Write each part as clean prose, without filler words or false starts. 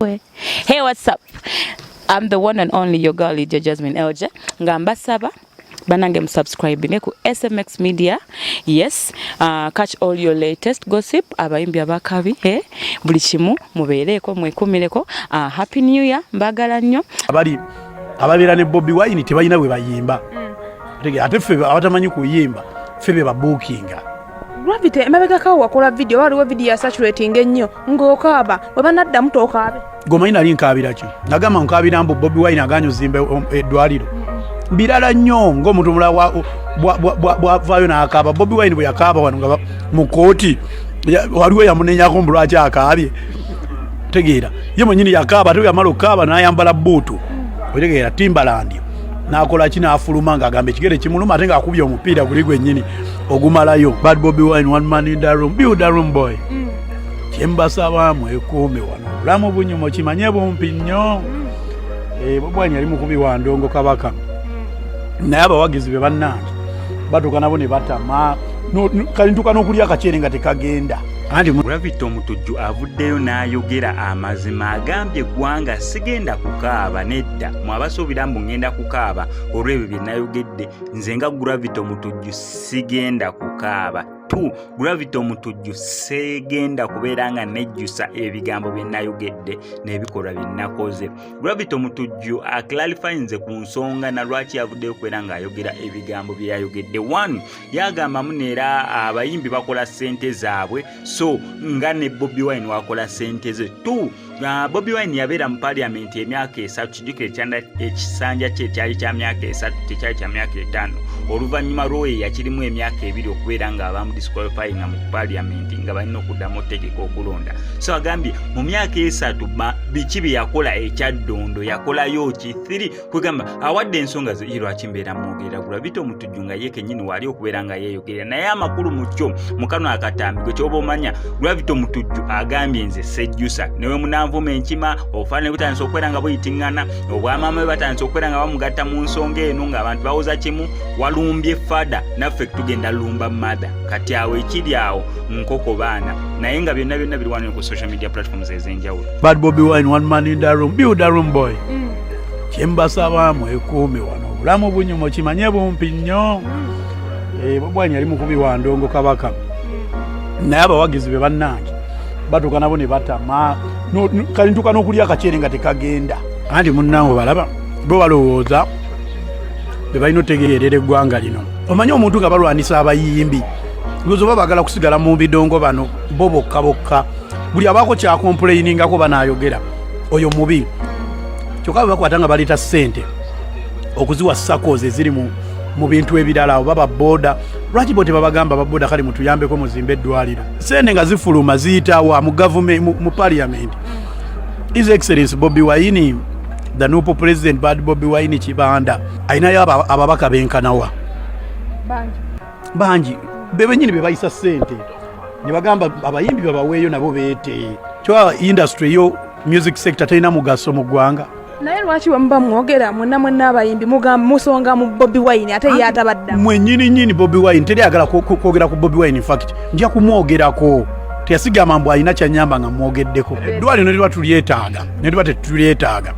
Hey, what's up? I'm the one and only your girl Lydia Jasmine LJ. Nga mbasaba banange musubscribe ku SMX Media. Yes, catch all your latest gossip, abayimbi abakabi, eh? Buli kimu mubeereko mwekumireko. Happy New Year, mbagala nnyo. Abali ababeera ne Bobi Wine tebalina bwe bayimba. Ate ffe abatamanyi kuyimba, ffe be babuukinga. Gravity, emabegakawo wakola vidiyo, waliwo vidiyo ya saturating ennyo ng'okaaba. Bwe banaddamu tookaabe? Gomanyi nali nkaabira ki? Nagamba nkaabira mbu Bobi Wine aganye ozimba eddwaliro. Birala nnyo ng'omuntu omulala bwavaayo n'akaaba. Bobi Wine bwe yakaaba wano nga mu kooti, waliwo yamunenyako mbu lwaki akaabye. Tegeera, ye mwenyini yakaaba, ate yamala okukaaba n'ayambala buutu, otegeera, Timberland, n'akola ki, n'afuluma ng'agamba ekigere kimuluma, ate ng'akubye omupiira guli gwennyini ogumalayo. Bad Bobi Wine, one man in the room, build a room boy. Kyembasaba, mwekuume wano, obulamu bunyuma, kimanye bumpi nnyo. Bobi Wine yali mukubi wa ndongo kabaka, naye abawagizi be bannange batuuka nabo ne batama. Kali ntuuka n'okulya akaceere nga tekagenda anti Gravity Omutujju avuddeyo n'ayogera amazima. Agambye, "Eggwanga, sigenda kukaaba nedda. Mwabasuubira mbu ŋŋenda kukaaba olw'ebyo bye nayogedde. Nze nga Gravity Omutujju sigenda kukaaba." Tu Gravity Omutujju segenda kubeera nga nejjusa ebigambo bye nayogedde n'ebikolwa bye nakoze. Gravity Omutujju aclarifyinze ku nsonga na lwaki yavuddeyo okubeera ng'ayogera ebigambo bye yayogedde. One, yagambamu neera abayimbi bakola ssente zaabwe, so nga ne Bobi Wine wakola ssente ze. Two, Bobi Wine yabeera mu parliament emyaka 3. Kijjukire ekisanja kye kyali kya myaka 3, tekyali kya myaka 5. Oluvannyuma lw'oyo yakirimu emyaka 2 okubeera nga abamudisqualifyinga mu parliament nga balina okuddamu otegeka okulonda. So agambye mu myaka 3 biki bye yakola ekyaddondo? Yakolayo ki? Three, kwegamba awadde ensonga ze ye lwaki mbeera mwogerera Gravity Omutujju nga ye kennyini waali okubeera nga yeeyogerera. Naye amakulu mu kyo mu kano akatambi gwe kyoba omanya, Gravity Omutujju agambye, "Nze sejjusa newe munanvuma enkima." Obufaananyi butandise okubeera nga buyitiŋŋana, obwamaama bwe batandise okubeera nga bamugatta mu nsonga eno, ng'abantu bawoza kimu: walumbye father, naffe tugenda lumba mother. Kati awo ekiri awo nkoko baana, naye nga byonna byonna biri wano ku social media platforms ez'enjawulo. Bad Bobi Wine, one man in the room, build a room boy. Kyembasaba, mwekuume wano, obulamu bunyuma, kimanye bumpi nnyo. Bobi Wine yali mukubi wa ndongo kabaka, naye abawagizi be bannange batuuka nabo ne batama. Kali ntuuka n'okulya akaceere nga tekagenda anti munnange balaba bo balowooza be balina otegeerera eggwanga lino. Omanyi omuntu nga balwanisa abayimbi, lwoza oba baagala kusigala mu bidongo bano bo bokka bokka. Buli abaako kyakomplainingako banaayogera oyo mubi. Kyokka bwe bakwata nga baleeta ssente okuziwa SACCOs eziri mu bintu ebirala oba baboda, lwaki bo tebabagamba baboda, kale mutuyambeko muzimbe eddwaliro? Sente nga zifuluma ziyitawa? Mu gavumenti, mu parliament. His Excellence Bobi Wine, the NUP president, Bad Bobi Wine Kibanda, ayinayo ababaka benkanawa? Bangi. Bangi. Be benyini be bayisa ssente ne bagamba abayimbi babaweeyo nabo beete. Kyoba industry yo music sector terina mugaso mu ggwanga. Naye lwaki bwemuba mwogera mwenna mwenna abayimbi mugamba musonga mu Bobi Wine, ate ye atabaddamu? Mwenyini nyini Bobi Wine teri ayagala kwogera ku Bobi Wine. Infact nja kumwogerako, teyasigamba mbu alina kyanyamba nga mwogeddeko. Eddwaliro ne liba tulyetaaga, ne liba tetulyetaaga,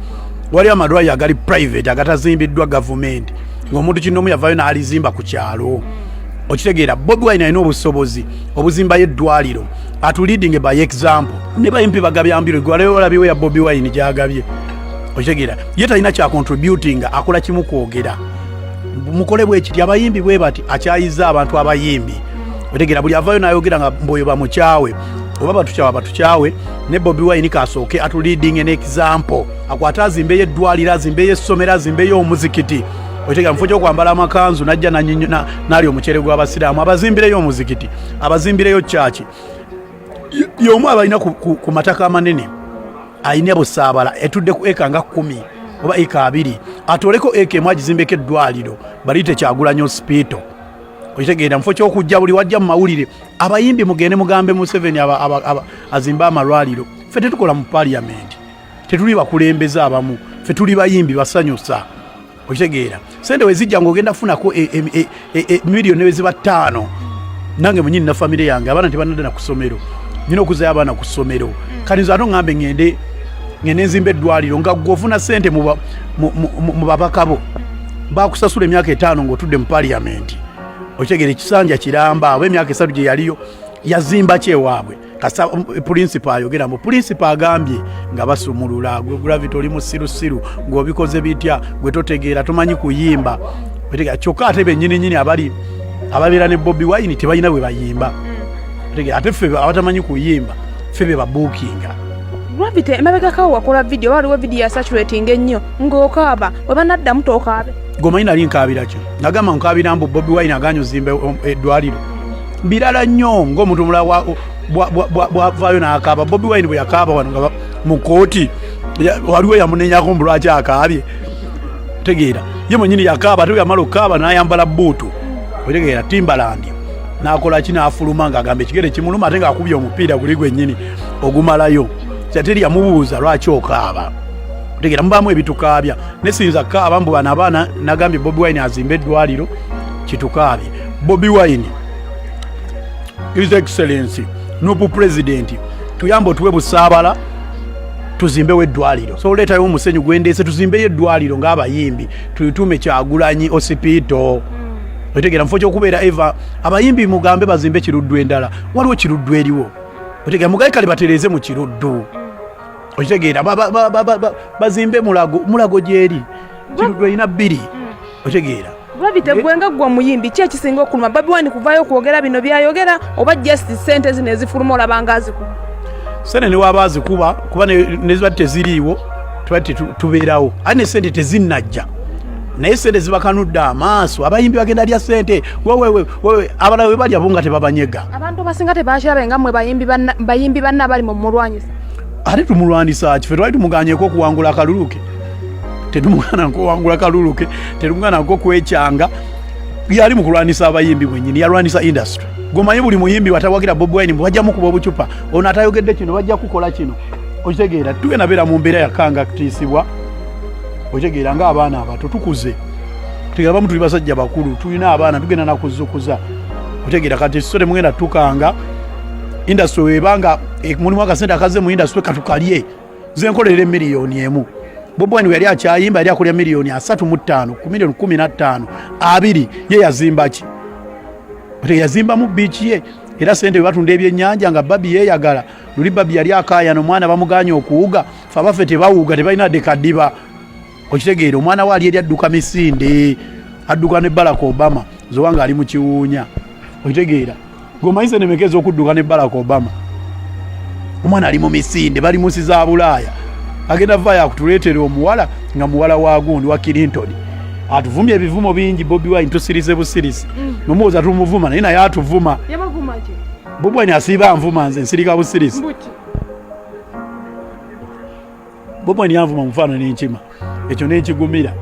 waliwo amalwaliro agali private agatazimbiddwa gavumenti, ng'omuntu kinomu yavayo n'alizimba ku kyalo, okitegeera? Bobi Wine alina obusobozi obuzimbayo eddwaliro, atuleading by example. Ne bayimpi bagabyambiro gwalewo, olabyewo ya Bobi Wine gyagabye, okitegeera? Ye talina kya contributing, akola kimu kwogera mukole bwe kiti, abayimbi bwe bati, akyayiza abantu abayimbi, otegeera? Buli avayo n'ayogera nga mboyo bamukyawe oba batukyawe, batukyawe. Ne Bobi Wine kasooke atuleading an example, akwate azimbeyo eddwaliro, azimbeyo essomero, azimbeyo omuzikiti, otegeera? Mufo kyokwambala amakanzu najja n'alya omuceere gw'abasiraamu, abazimbireyo omuzikiti, abazimbireyo kyaki. Y'omu abalina ku mataka amanene, ayina Busaabala etudde ku eka nga 10 oba eka 20, atoleko eka emu agizimbeko eddwaliro baliyite Kyagulanyi Hospital, okitegeera? Mufo kyokujja buli wajja mu mawulire, abayimbi mugende mugambe Museveni azimbe amalwaliro. Ffe tetukola mu parliament, tetuli bakulembeze abamu, ffe tuli bayimbi basanyusa, okitegeera? Sente wezijja ngaogenda funako miliyoni weziba 5, nange munyini na famire yange abaana tebanadda na ku ssomero, nyina okuzayo abaana ku ssomero. Kati nze ate oŋŋambe ŋŋende Ngende nzimba eddwaliro nga gwe ofuna sente mu babaka bo bakusasula emyaka 5 ng'otudde mu parliament. Okitegera, ekisanja kiramba abo emyaka 3 gye yaliyo yazimba ki ewaabwe? Kasa principal ayogera mbu principal agambye nga basumulula gwe Gravity oli musirusiru, ng'obikoze bitya, gwe totegeera, tomanyi kuyimba. Otegeera, kyokka ate bennyininyini abali ababeera ne Bobi Wine tebalina bwe bayimba. Otegeera, ate ffe abatamanyi kuyimba ffe be babuukinga. Gravity, emabegakawo wakola vidiyo, waliwo vidiyo ya saturating ennyo ng'okaaba. Bwe banaddamu tokaabe? Gomanyi nali nkaabira ki? Nagamba nkaabira mbu Bobi Wine aganye ozimba eddwaliro. Birala nnyo ng'omuntu omulala bwavaayo n'akaaba. Bobi Wine bwe yakaaba wano nga mu kooti, waliwo yamunenyako mbu lwaki akaabye. Tegeera, ye mwenyini yakaaba, ate bwe yamala okukaaba n'ayambala buutu, otegeera, Timberland, n'akola ki, n'afuluma ng'agamba ekigere kimuluma, ate ng'akubye omupiira guli gwennyini ogumalayo. Teri yamubuuza lwaki okaaba. Otegeera, mubaamu ebitukaabya nesiyinza kukaaba mbu bano abaana nagambye Bobi Wine azimbe eddwaliro kitukaabye. Bobi Wine, His Excellency NUP President, tuyambe otuwe busaabala tuzimbewo eddwaliro. So oleetayo omusenyu gwendeese tuzimbeyo eddwaliro ng'abayimbi tuyituume Kyagulanyi Hospital. Otegeera, mufo kyokubeera eva abayimbi mugambe bazimbe Kiruddu endala, waliwo Kiruddu eriwo. Otegeera, mugaye kale batereeze mu Kiruddu. Okitegeera, bazimbe Mulago, Mulago gyeri, Kiruddu erina 2. Okitegeera? Gravity, gwe nga gwe omuyimbi, ki ekisinga okuluma? Bobi Wine kuvaayo okwogera bino byayogera, oba just sente zino ezifuluma olaba nga azikuba? Sente ne waba azikuba, kuba ne ziba teziriiwo tuba tubeerawo, ate ne sente tezinnajja, naye sente zibakanudde amaaso. Abayimbi bagenda lya sente wewewe wewe, abalala we balya bo nga tebabanyega. Abantu abasinga tebakirabe nga mmwe bayimbi banna abali mu mulwanyisa. Ate tumulwanisa ki? Fe twali tumuganyeko okuwangula akalulu ke? Tetumugana nkuwangula kalulu ke, tetumugana nko kwekyanga. Yali mu kulwanisa abayimbi mwenyini, yalwanisa industry. Gomanyi buli muyimbi watawagira Bobi Wine bajja mukuba obucupa, ono atayogedde kino bajja kukola kino. Okitegeera, tugenda beera mu mbeera yakanga kutiisibwa. Okitegeera, ng'abaana abato tukuze, tegera, bamu tuli basajja bakulu, tulina abaana, tugenda nakuzukuza. Otegeera, kati so temugenda tukanga industry webanga mulimu akasente akaze mu industry katukalye. Nze nkolerera 1 million. Bobi Wine yali akyayimba yali akolera 35 miliyoni ku 15 miliyoni 20. Ye yazimba ki? Ate yazimbamu beach ye, era sente bwe batunda ebyennyanja nga babi yeeyagala. Luli babi yali akaayana omwana bamuganye okuwuga, fe abaffe tebawuga, tebalina dde kadiba. Okitegeera, omwana we ali eri adduka misinde, adduka ne Barack Obama zowanga ali mu kiwuunya. Okitegeera, gomanyi senemekeza okudduka ne Barack Obama, omwana ali mu misinde, bali mu nsi za Bulaaya. Agenda vaayo akutuleetera omuwala nga muwala wa gundi wa Clinton, atuvumye ebivumo bingi. Bobi Wine tusirize busirisi, nomuwoza tumuvuma, naye naye atuvuma. Yabavuma ki? Bobi Wine asiiba anvuma, nze nsirika busirisi. Mbuki? Bobi Wine yanvuma mufaanana enkima, ekyo nenkigumira.